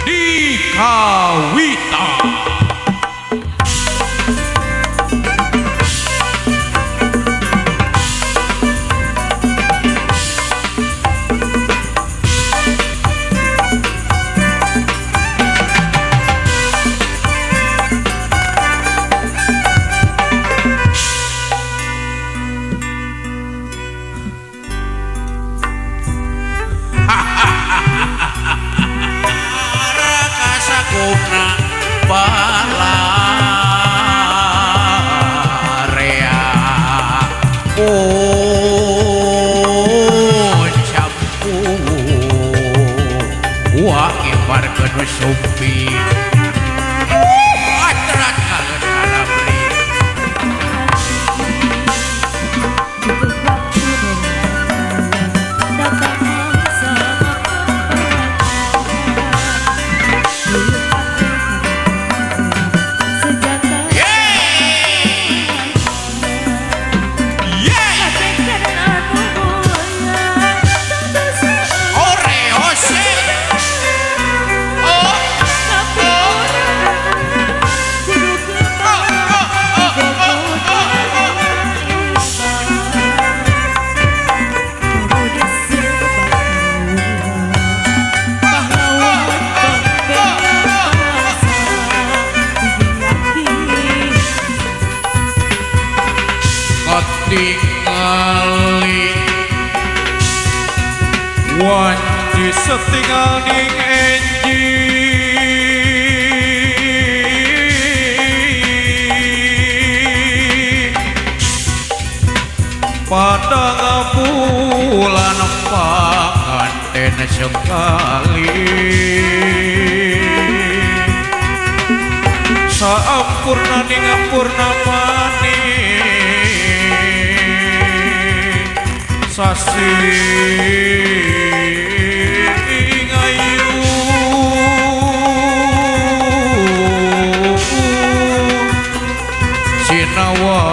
Di Kawita. Tingali wanci setinggal ning enji pada bulan panganten sekali saampurna ning purnamane sasi ngayu sinawa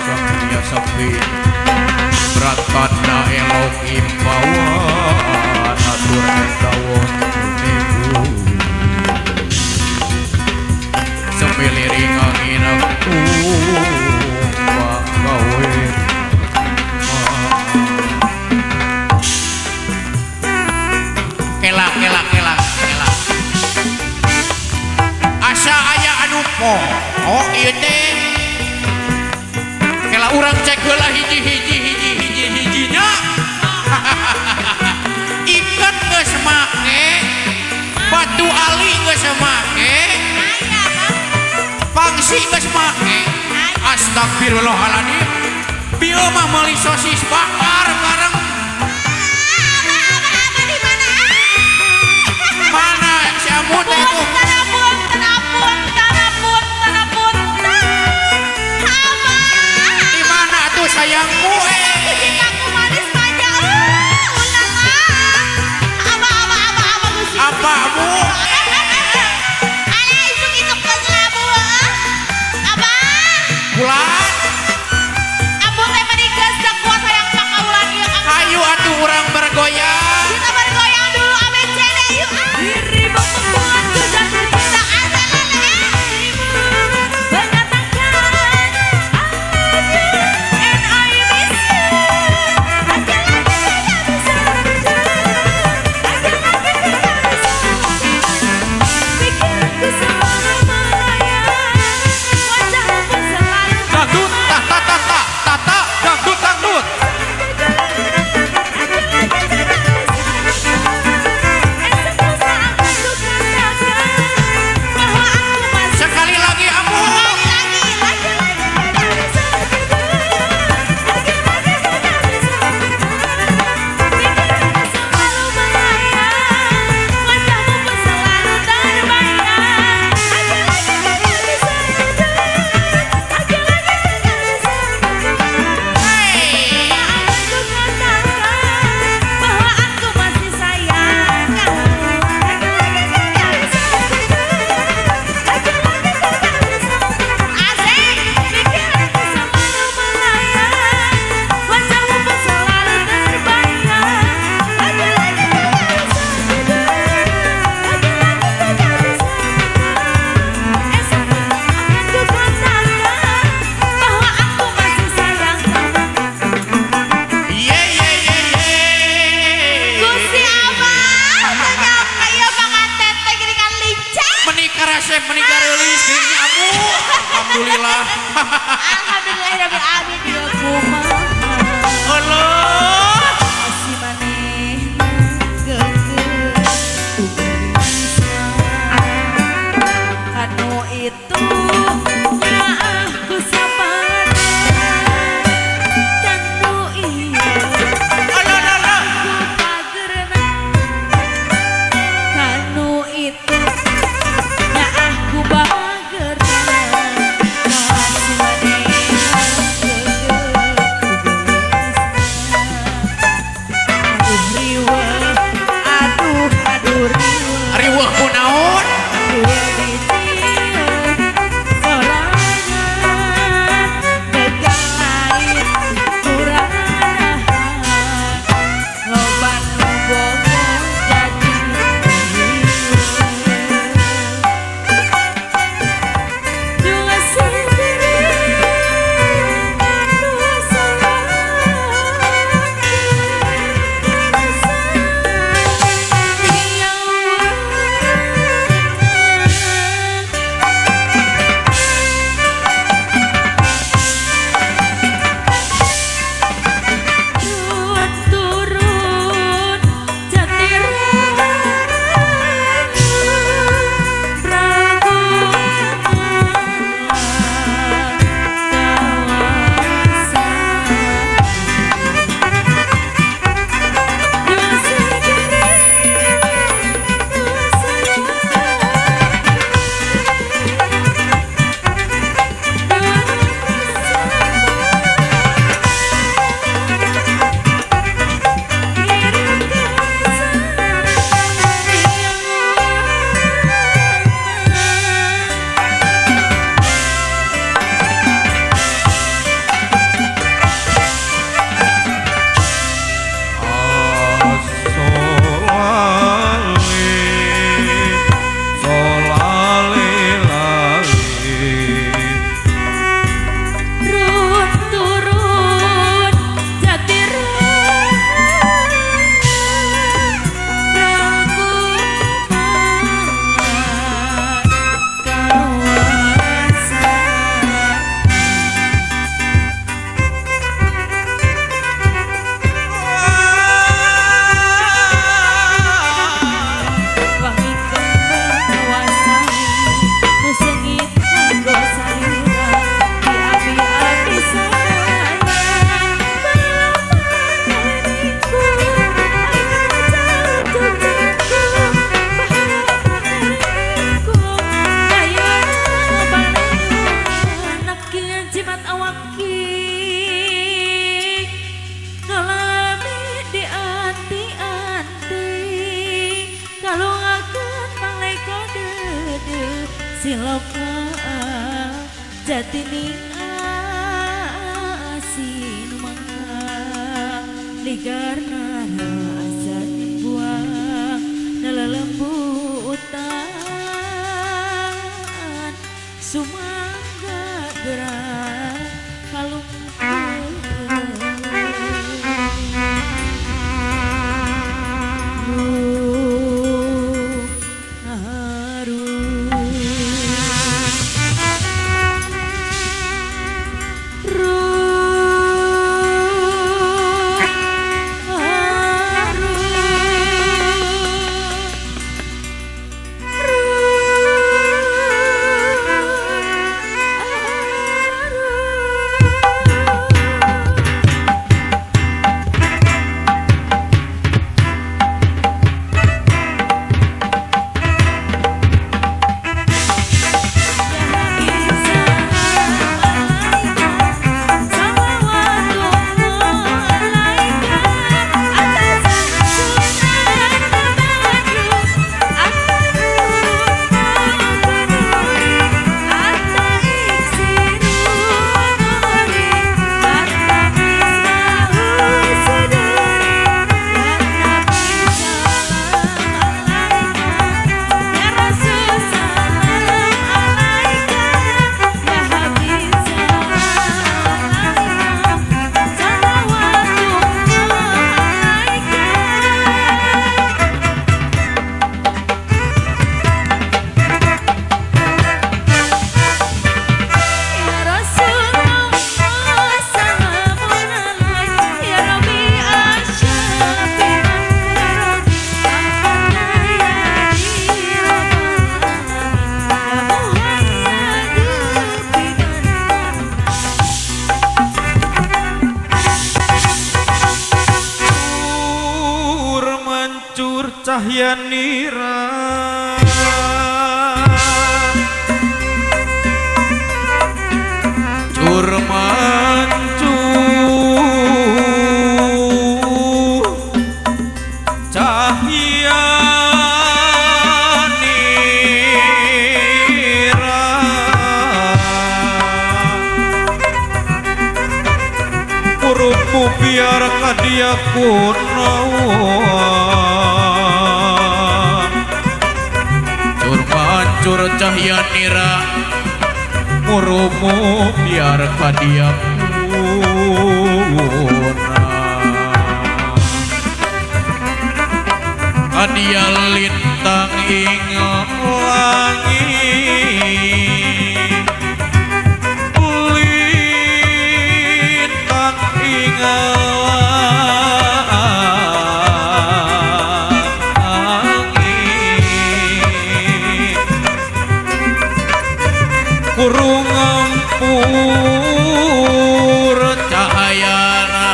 sapunya sepi pratana elok imbauan atur endawon ibu semiliring anginengku gawe. Kela kela kela kela asa aya anu poho ieu teh kela urang cek heula hiji hiji hiji hiji hijinya. Ikan geus make, batu ali geus make, pangsi geus make. Astagfirullahaladzim, bieu mah meuli sosis bakar bareng. Mana si Amut itu? Di mana tuh sayangku? Apa bu? Bulan. Ayo atuh urang bergoyang. Kita bergoyang dulu ABCD yuk. Alhamdulillahirabbil alamin ya kumaha. Allah. Kasih manehna geukeuh ku geulisna. Kanu itu nyaah ku sapana kanu ieu Allah Allah. ku pagerna kanu itu nyaah ku bagerna kasih manehna geukeuh ku geulisna. Aduh riweuh, aduh aduh riweuh. Riweuh kunaon? Riweuh dicieun sorangan tegang lain kuranahan loba nu bogo jadi riweuh. Dua sendiri, dua salaki, Turun turun jati Turun turun jati kawasa. Wangi kembang wasari nu seungit kanggo salira di api-api sadaya balamaniku ai jauh kaya balena jimat awaki ngalami di anti-anti kalungakeun malaikat deudeuh siloka jati ning asin mangka ligarna asa buang nalelembutan sumangga gerak kalungkeun. Harum. cahya nira cur mancur cahya nira murumu biar kadia kunawan cur mancur cahya nira murumu biar kadia kuna kadia lintang ing langit lintang ing langit kurung ngempur cahayana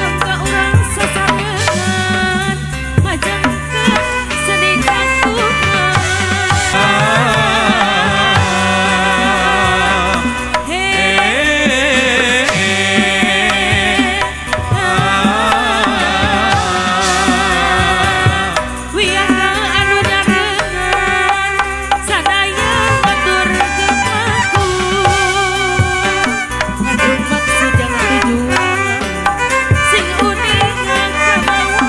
Angka urang sasarengan majengkeun sedih kakuman. Wiyaga anu nyarengan sadaya batur gemaku ngandung maksud yang tujuan sing uninga kamawa.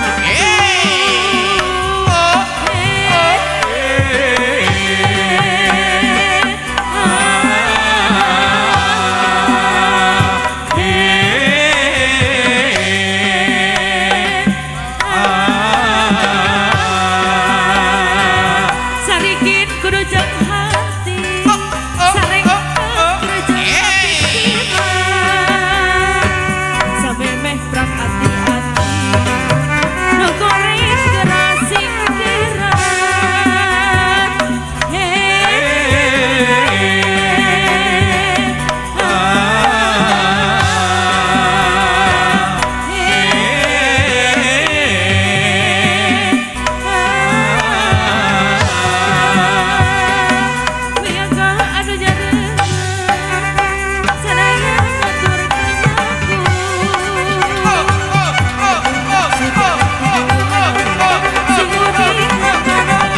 Sarikin kudu jeung hati, sarengkeun kudu jeung pikiran, samemeh prak ati-ati, nu goreng geura singkiran. Wiyaga anu nyarengan sadaya ngatur kenyaku. Sing uninga kamawa.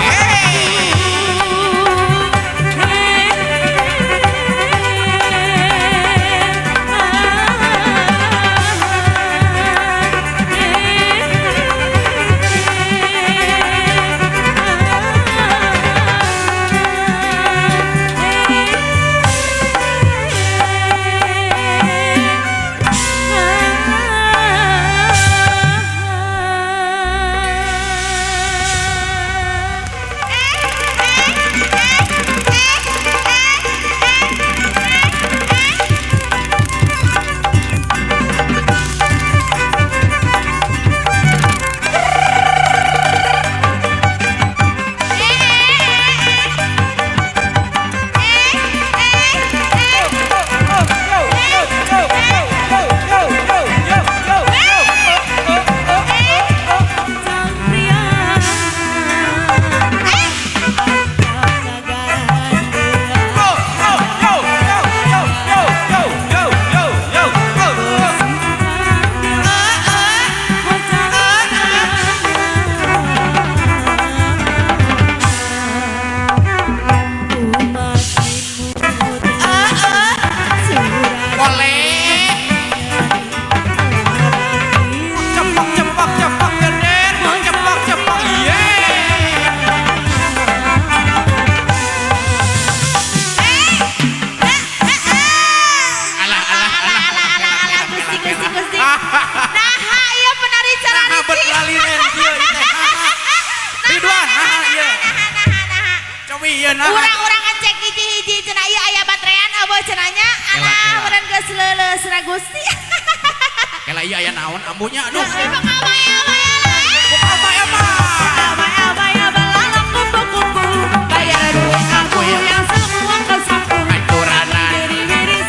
Boleh cepak cepak cepak geder cepak cepak iye alah alah alah Alah alah alah Gusti Gusti Gusti. Naha ieu penari nah carariki. bet laliren kieu teh Ridwan nah ieu Naha naha naha. cobi ieu nah Urang-urang ngecek hiji-hiji cenah ieu aya baterean eueuh cenah nya. Kela, Alah kela. urang geus leuleus na Gusti. Kela ieu aya naon ambunya aduh Gusti pangabaya baya lah. Apa apa Abaya belalang kupu-kupu, bayar duit aku yang semua ke saku. Anturanan Biri-biri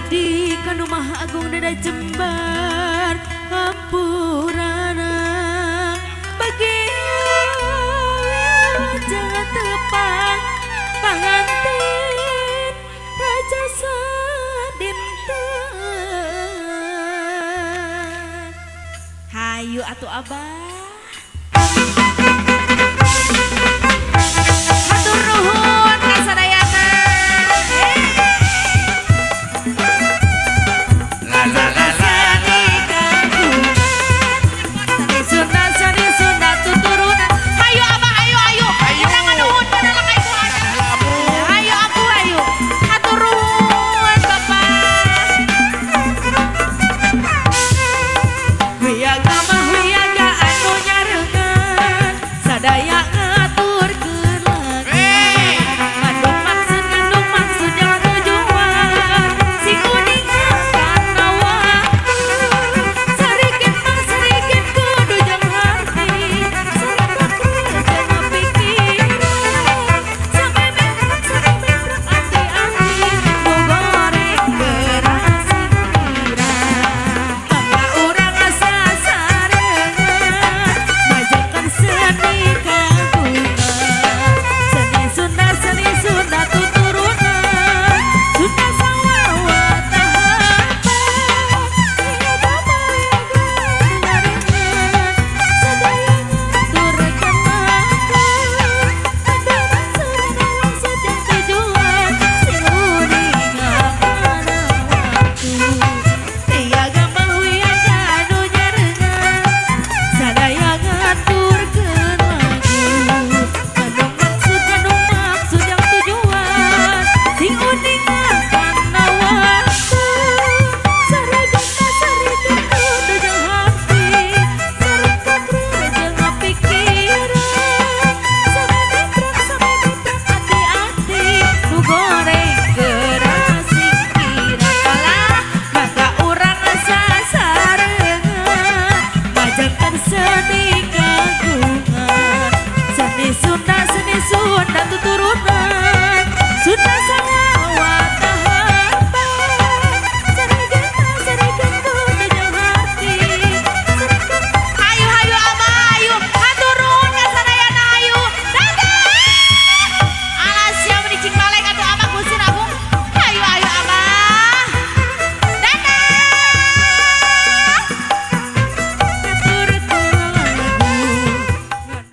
Abdi kanu Maha Agung dada jembar hampurana bagi jangan tepang pangantin raja sadinten. Hayu atuh abah.